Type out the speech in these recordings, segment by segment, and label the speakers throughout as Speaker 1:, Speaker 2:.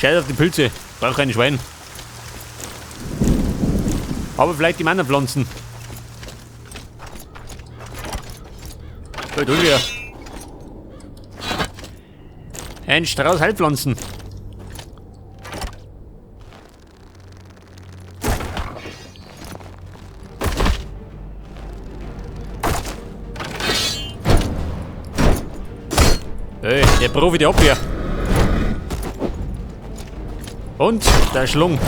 Speaker 1: Scheiß auf die Pilze. Brauch keine Schwein. Aber vielleicht die Mana-Pflanzen. Da tun wir. Ein Strauß Heilpflanzen. Hey, der Profi der Abwehr. Und der Schlung.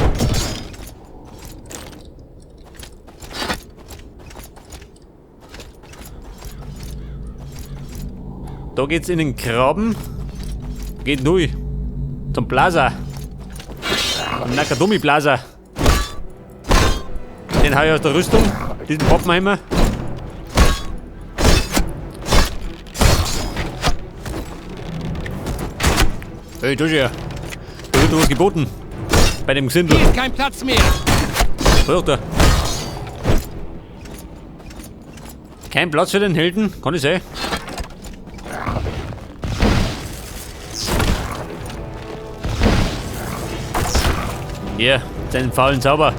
Speaker 1: Da geht's in den Graben. Geht null. Zum Plaza. Zum Nakatomi Plaza. Den hab ich aus der Rüstung. Diesen Pappenheimer. Hey, du hier. Da wird was geboten. Bei dem Gesindel.
Speaker 2: Hier ist kein Platz mehr.
Speaker 1: Hört er. Kein Platz für den Helden, kann ich sein. Hier, seinen faulen Zauber.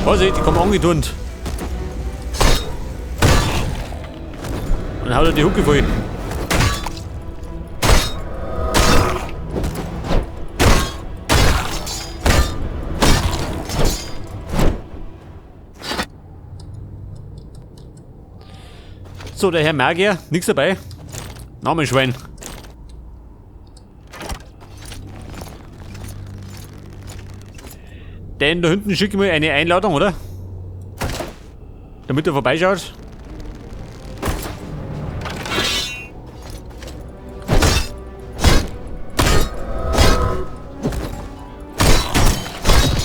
Speaker 1: Vorsicht, die kommen angeturnt. Und haut er die Hucke voll. So, der Herr Magier, nix dabei. Name Schwein. Den da hinten schicke ich mir eine Einladung, oder? Damit er vorbeischaut.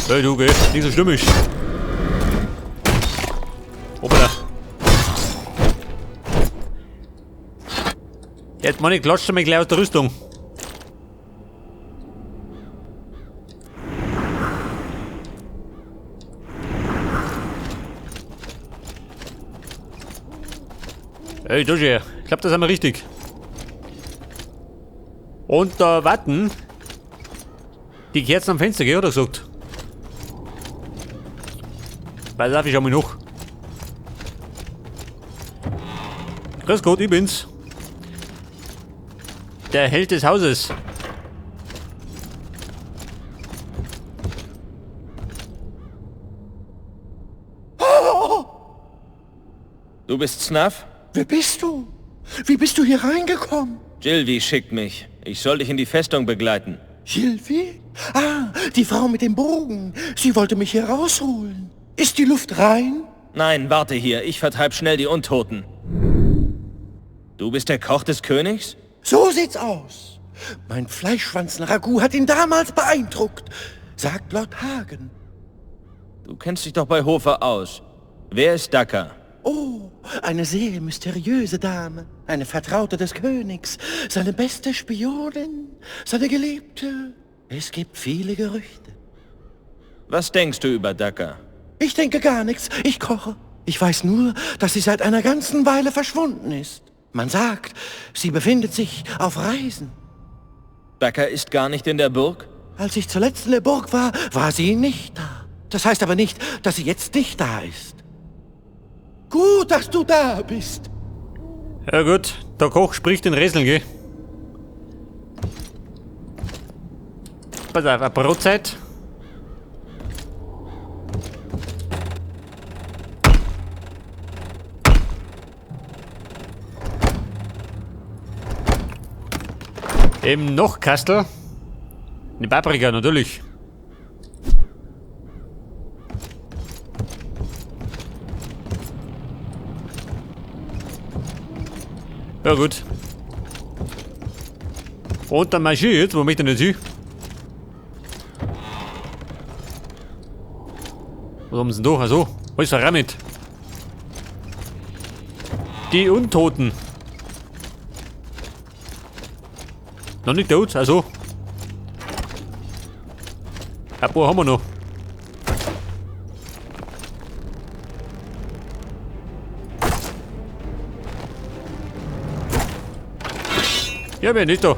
Speaker 1: Hey du, gell? Nicht so stürmisch. Hoppala. Jetzt meine klatscht er mir gleich aus der Rüstung. Hey, du hier. Ich glaub, das haben wir richtig. Und da warten die Kerzen am Fenster, gell, hat er gesagt. Pass auf, ich schau mal nach. Grüß Gott, ich bin's. Der Held des Hauses.
Speaker 3: Du bist Snuff?
Speaker 4: Wer bist du? Wie bist du hier reingekommen?
Speaker 3: Gilvi schickt mich. Ich soll dich in die Festung begleiten.
Speaker 4: Gilvi? Ah, die Frau mit dem Bogen. Sie wollte mich hier rausholen. Ist die Luft rein?
Speaker 3: Nein, warte hier. Ich vertreib schnell die Untoten. Du bist der Koch des Königs?
Speaker 4: So sieht's aus. Mein Fleischschwanzen-Ragout hat ihn damals beeindruckt, sagt Lord Hagen.
Speaker 3: Du kennst dich doch bei Hofe aus. Wer ist Dakka?
Speaker 4: Oh, eine sehr mysteriöse Dame. Eine Vertraute des Königs. Seine beste Spionin. Seine Geliebte. Es gibt viele Gerüchte.
Speaker 3: Was denkst du über Dakka?
Speaker 4: Ich denke gar nichts. Ich koche. Ich weiß nur, dass sie seit einer ganzen Weile verschwunden ist. Man sagt, sie befindet sich auf Reisen.
Speaker 3: Dakka ist gar nicht in der Burg?
Speaker 4: Als ich zuletzt in der Burg war, war sie nicht da. Das heißt aber nicht, dass sie jetzt nicht da ist. Gut, dass du da bist.
Speaker 1: Ja gut, der Koch spricht in Rätseln, gell? Pass auf, eine Brotzeit. Im Nochkastel. Eine Paprika, natürlich. Ja gut. Und dann marschiere ich jetzt. Wo möchte ich denn jetzt hin? Was haben sie denn da? Achso, alles verrammelt. Die Untoten. Noch nicht tot, also. Ein paar haben wir noch. Ja, wer nicht da.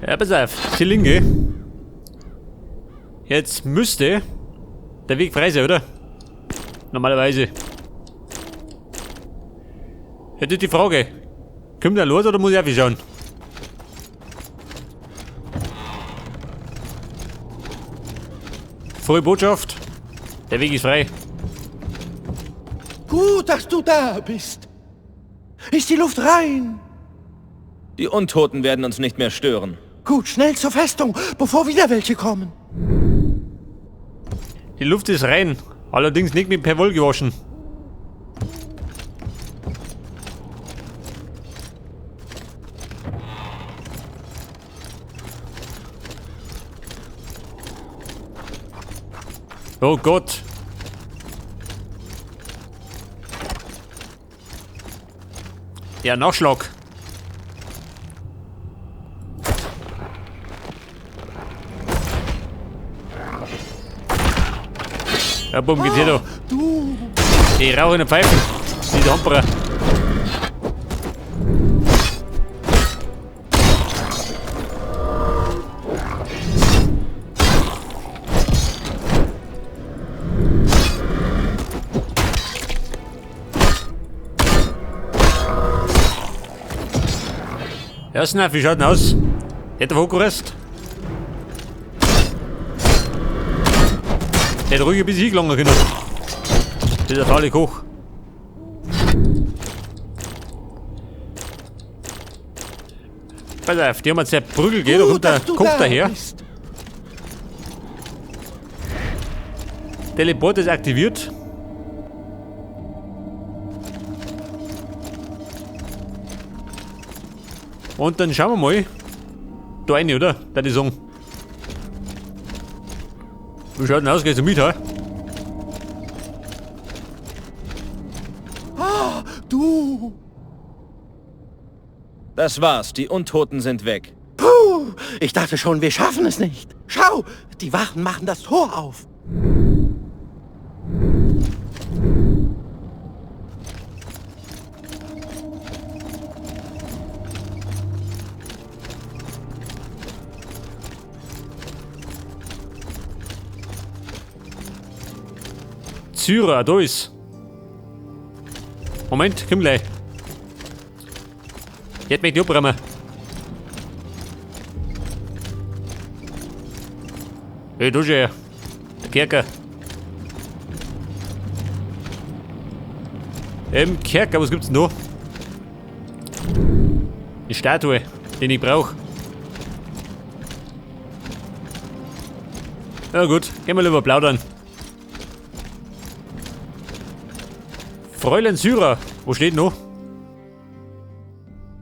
Speaker 1: Ja, pass auf, die Linke. Jetzt müsste der Weg frei sein, oder? Normalerweise. Hätte die Frage. Kommt der los oder muss ich einfach schauen? Frohe Botschaft. Der Weg ist frei.
Speaker 4: Gut, dass du da bist. Ist die Luft rein?
Speaker 3: Die Untoten werden uns nicht mehr stören.
Speaker 4: Gut, schnell zur Festung, bevor wieder welche kommen.
Speaker 1: Die Luft ist rein, allerdings nicht mit Perwoll gewaschen. Oh Gott. Der Nachschlag. Ja, bumm, geht hier da.
Speaker 4: Du.
Speaker 1: Die rauchen in der Pfeifen. Diese Hamperer. Ja, Snaf, wie schaut denn aus? Hätte hochgerüst? Der hätte ruhig ein bisschen hingelangen können. Das ist ein faule Koch. Pass auf, die haben jetzt zerprügelt, gell? Da kommt der Koch daher.
Speaker 4: Bist.
Speaker 1: Teleport ist aktiviert. Und dann schauen wir mal. Da rein, oder? Da die sagen. Wie schaut denn aus? Gehst du mit, hä?
Speaker 4: Ah, du!
Speaker 3: Das war's, die Untoten sind weg.
Speaker 4: Puh, ich dachte schon, wir schaffen es nicht. Schau, die Wachen machen das Tor auf.
Speaker 1: Zyra, da ist. Moment, komm gleich. Jetzt möchte ich abräumen. Hey, du schon her. Der Kerker. Im Kerker, was gibt's denn da? Die Statue, die ich brauch. Ja gut, gehen wir lieber plaudern. Fräulein Syra, wo steht noch?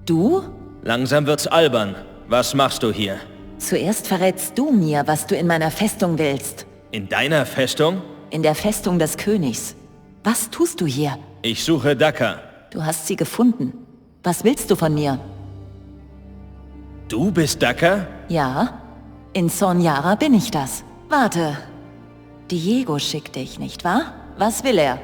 Speaker 2: Du?
Speaker 3: Langsam wird's albern. Was machst du hier?
Speaker 2: Zuerst verrätst du mir, was du in meiner Festung willst.
Speaker 3: In deiner Festung?
Speaker 2: In der Festung des Königs. Was tust du hier?
Speaker 3: Ich suche Dakka.
Speaker 2: Du hast sie gefunden. Was willst du von mir?
Speaker 3: Du bist Dakka?
Speaker 2: Ja. In Zornjara bin ich das. Warte. Diego schickt dich, nicht wahr? Was will er?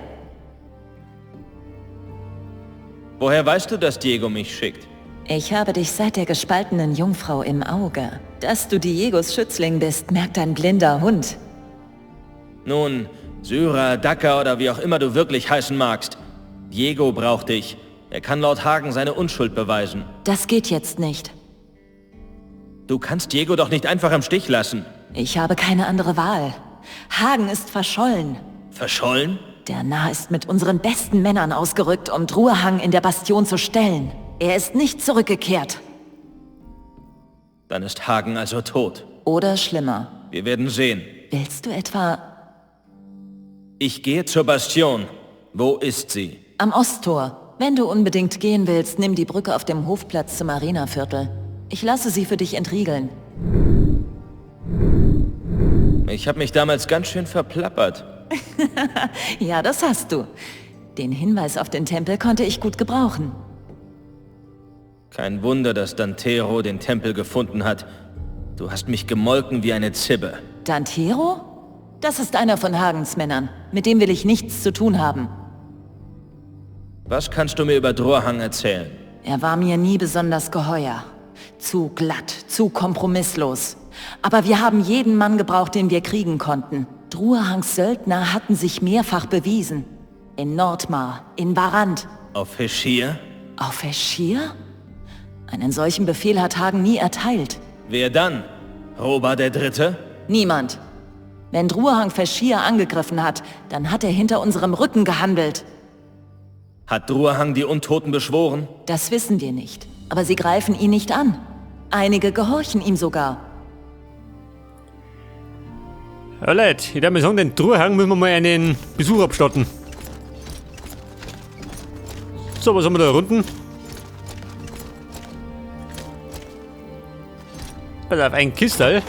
Speaker 3: Woher weißt du, dass Diego mich schickt?
Speaker 2: Ich habe dich seit der gespaltenen Jungfrau im Auge. Dass du Diegos Schützling bist, merkt ein blinder Hund.
Speaker 3: Nun, Syra, Dakka oder wie auch immer du wirklich heißen magst. Diego braucht dich. Er kann Lord Hagen seine Unschuld beweisen.
Speaker 2: Das geht jetzt nicht.
Speaker 3: Du kannst Diego doch nicht einfach im Stich lassen.
Speaker 2: Ich habe keine andere Wahl. Hagen ist verschollen.
Speaker 3: Verschollen?
Speaker 2: Der Narr ist mit unseren besten Männern ausgerückt, um Druehang in der Bastion zu stellen. Er ist nicht zurückgekehrt.
Speaker 3: Dann ist Hagen also tot.
Speaker 2: Oder schlimmer.
Speaker 3: Wir werden sehen.
Speaker 2: Willst du etwa...
Speaker 3: Ich gehe zur Bastion. Wo ist sie?
Speaker 2: Am Osttor. Wenn du unbedingt gehen willst, nimm die Brücke auf dem Hofplatz zum Arenaviertel. Ich lasse sie für dich entriegeln.
Speaker 3: Ich habe mich damals ganz schön verplappert.
Speaker 2: Ja, das hast du. Den Hinweis auf den Tempel konnte ich gut gebrauchen.
Speaker 3: Kein Wunder, dass Dantero den Tempel gefunden hat. Du hast mich gemolken wie eine Zibbe.
Speaker 2: Dantero? Das ist einer von Hagens Männern. Mit dem will ich nichts zu tun haben.
Speaker 3: Was kannst du mir über Druahang erzählen?
Speaker 2: Er war mir nie besonders geheuer. Zu glatt, zu kompromisslos. Aber wir haben jeden Mann gebraucht, den wir kriegen konnten. Druahangs Söldner hatten sich mehrfach bewiesen. In Nordmar, in Varant.
Speaker 3: Auf Heshir?
Speaker 2: Auf Heshir? Einen solchen Befehl hat Hagen nie erteilt.
Speaker 3: Wer dann? Roba der Dritte?
Speaker 2: Niemand. Wenn Druahang Feschir angegriffen hat, dann hat er hinter unserem Rücken gehandelt.
Speaker 3: Hat Druahang die Untoten beschworen?
Speaker 2: Das wissen wir nicht. Aber sie greifen ihn nicht an. Einige gehorchen ihm sogar.
Speaker 1: Ja, Leute, ich darf mal sagen, den Druahang müssen wir mal einen Besuch abstatten. So, was haben wir da unten? Pass auf, ein Kistal.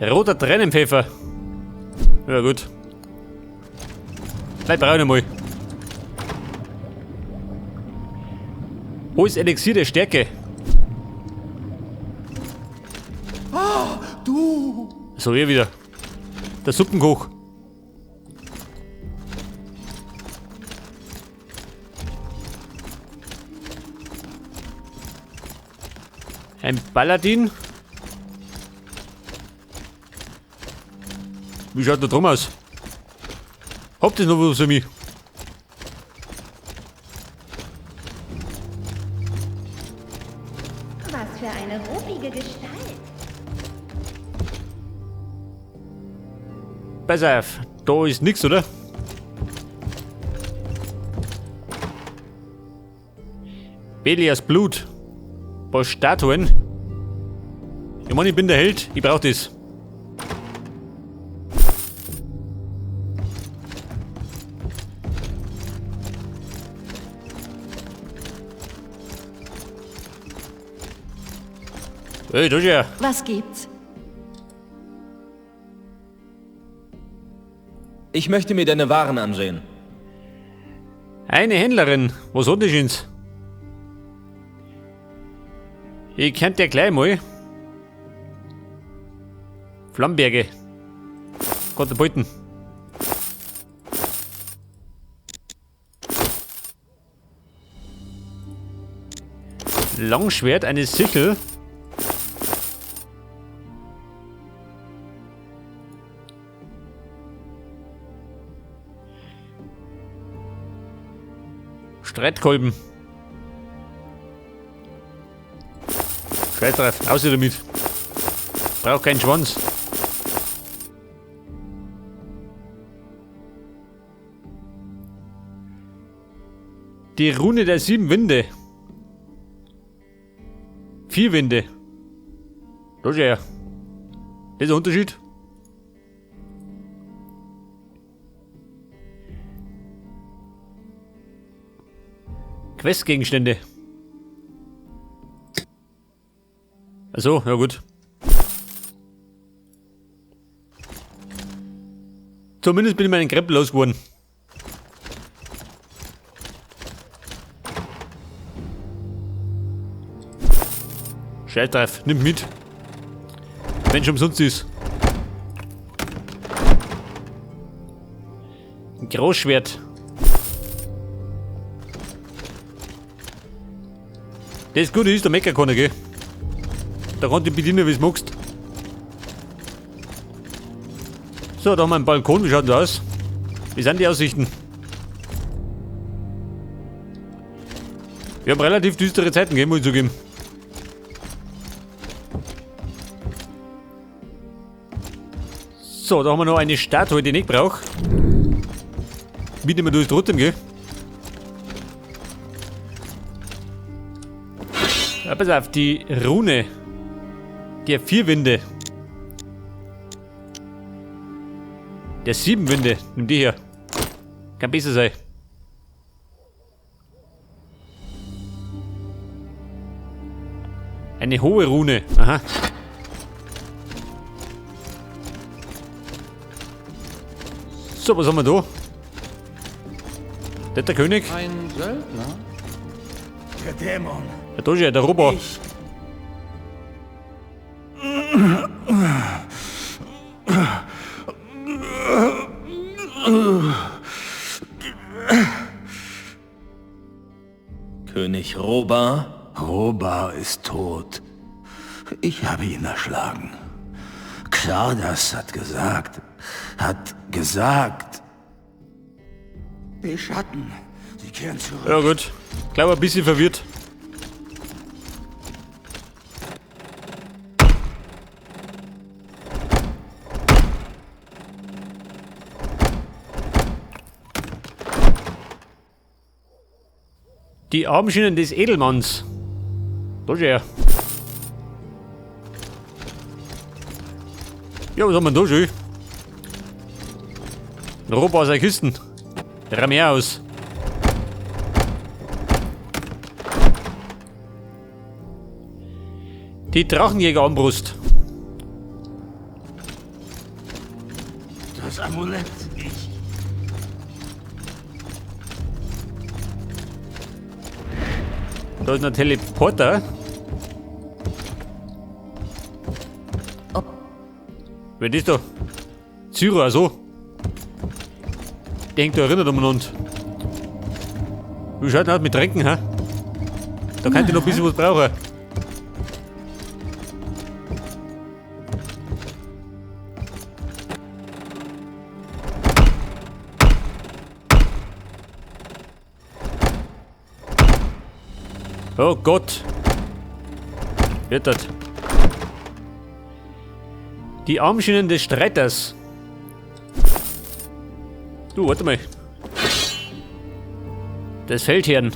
Speaker 1: Roter Tränenpfeffer. Ja gut. Vielleicht brauche ich noch mal. Wo ist Elixier der Stärke?
Speaker 4: Ah, du!
Speaker 1: So, hier wieder. Der Suppenkoch. Ein Paladin. Wie schaut der drum aus? Habt ihr noch was für mich?
Speaker 5: Was für eine ruppige Gestalt.
Speaker 1: Pass auf, da ist nix, oder? Belias Blut. Ein paar Statuen. Ich meine, ich bin der Held, ich brauch das. Hey, du ja.
Speaker 2: Was gibt's?
Speaker 3: Ich möchte mir deine Waren ansehen.
Speaker 1: Eine Händlerin. Was hat die Schönes? Ich kennt ja gleich mal. Flammenberge. Katapulten. Langschwert, eine Sichel. Streitkolben. Scheiß drauf, außer damit. Brauch keinen Schwanz. Die Rune der 7 Winde. 4 Winde. Da schau her. Das ist der Unterschied. Questgegenstände. Achso, ja gut. Zumindest bin ich meinen Krempel losgeworden. Scheiß drauf, nimm mit. Wenn schon umsonst ist. Ein Großschwert. Das Gute ist, der meckert keiner, gell? Da kann die bedienen, wie's magst. So, da haben wir einen Balkon. Wie schaut das aus? Wie sind die Aussichten? Wir haben relativ düstere Zeiten, gell, muss ich zugeben. So, da haben wir noch eine Statue, die ich nicht brauche. Mitnehmen wir das trotzdem, gell? Ja, pass auf, die Rune. Der 4 Winde. Der 7 Winde. Nimm die hier. Kann besser sein. Eine hohe Rune. Aha. So, was haben wir da? Der, der König?
Speaker 6: Ein Söldner? Der Dämon.
Speaker 1: Ja, da ist er, der Robo.
Speaker 3: König Rhobar?
Speaker 6: Rhobar ist tot. Ich habe ihn erschlagen. Xardas hat gesagt. Die Schatten, sie kehren zurück.
Speaker 1: Ja gut. Ich glaube, ein bisschen verwirrt. Die Armschienen des Edelmanns. Da ist er. Ja, was haben wir denn da schon? Europa aus der Kisten. Ramm her aus. Die Drachenjäger-Armbrust.
Speaker 6: Das Amulett. Ich.
Speaker 1: Da ist ein Teleporter.
Speaker 2: Oh.
Speaker 1: Wer ist da? Zyra, so. Der hängt da erinnert umeinander. Wie schaut denn aus mit Tränken, hä? Da könnte ich noch ein bisschen was brauchen. Oh Gott. Wird das. Die Armschienen des Streiters. Du, warte mal. Des Feldherrn.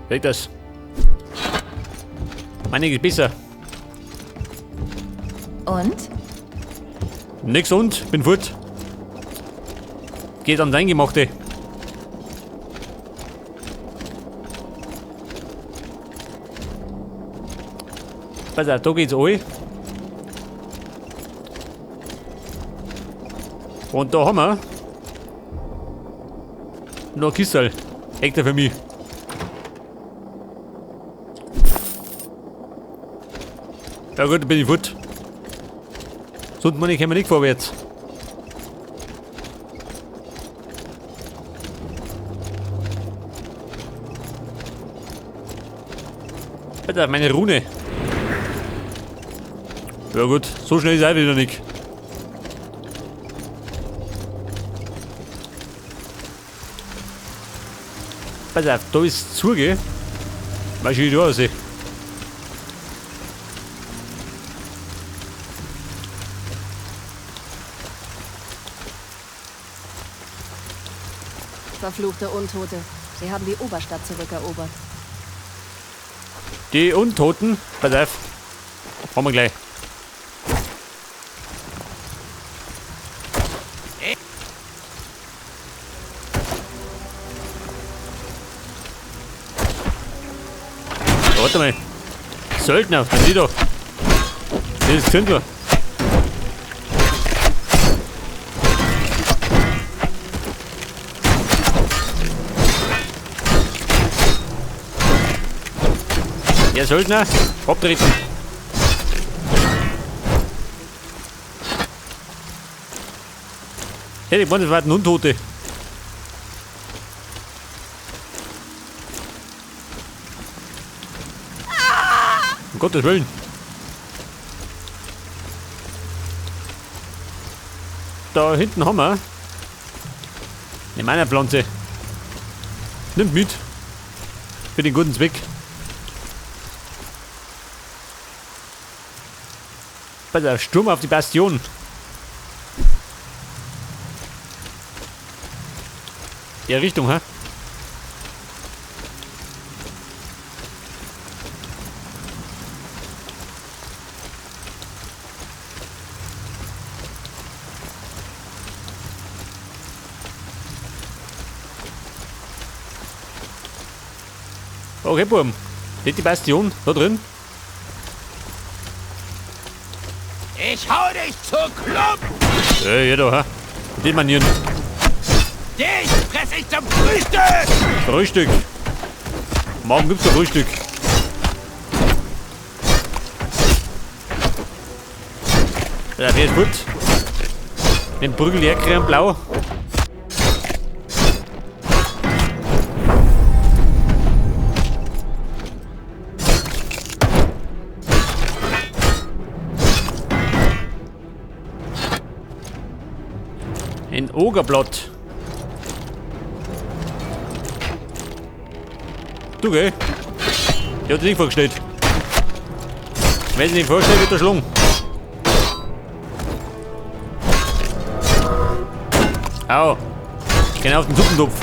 Speaker 1: Weg das. Meine ist besser.
Speaker 2: Und?
Speaker 1: Nix und, bin fort. Geht ans Eingemachte. Pass auf, da geht's all. Und da haben wir noch ein Kisserl. Extra für mich. Ja gut, dann bin ich fort. Sonst meine ich, kommen wir nicht vorwärts. Alter, meine Rune. Ja gut, so schnell ist er wieder nicht. Pass auf, da ist Zuge. Weiß ich, wie ich da aussehe.
Speaker 7: Verfluchte Untote. Sie haben die Oberstadt zurückerobert.
Speaker 1: Die Untoten? Pass auf. Haben wir gleich. Warte mal. Söldner, was sind die da? Das ist Zündler. Der Söldner, abtreten. Hey, die waren, das waren Untote. Um Gottes Willen. Da hinten haben wir eine Mana-Pflanze. Nimmt mit. Für den guten Zweck. Pass auf, Sturm auf die Bastion. Ja, Richtung, hä? Okay, Burm. Steht die Bastion da drin?
Speaker 6: Ich hau dich zu Klump!
Speaker 1: Ja, ja, da, hä? Mit den Manieren.
Speaker 6: Dich! dich zum Frühstück!
Speaker 1: Frühstück. Morgen gibt's ein Frühstück. Ja, der ist gut. Den Prügel herkriegen, blau. Ein Ogerblatt. Du, gell? Die hat sich nicht vorgestellt. Wenn sie nicht vorstellt, wird er schlungen. Au. Genau auf den Suppentopf.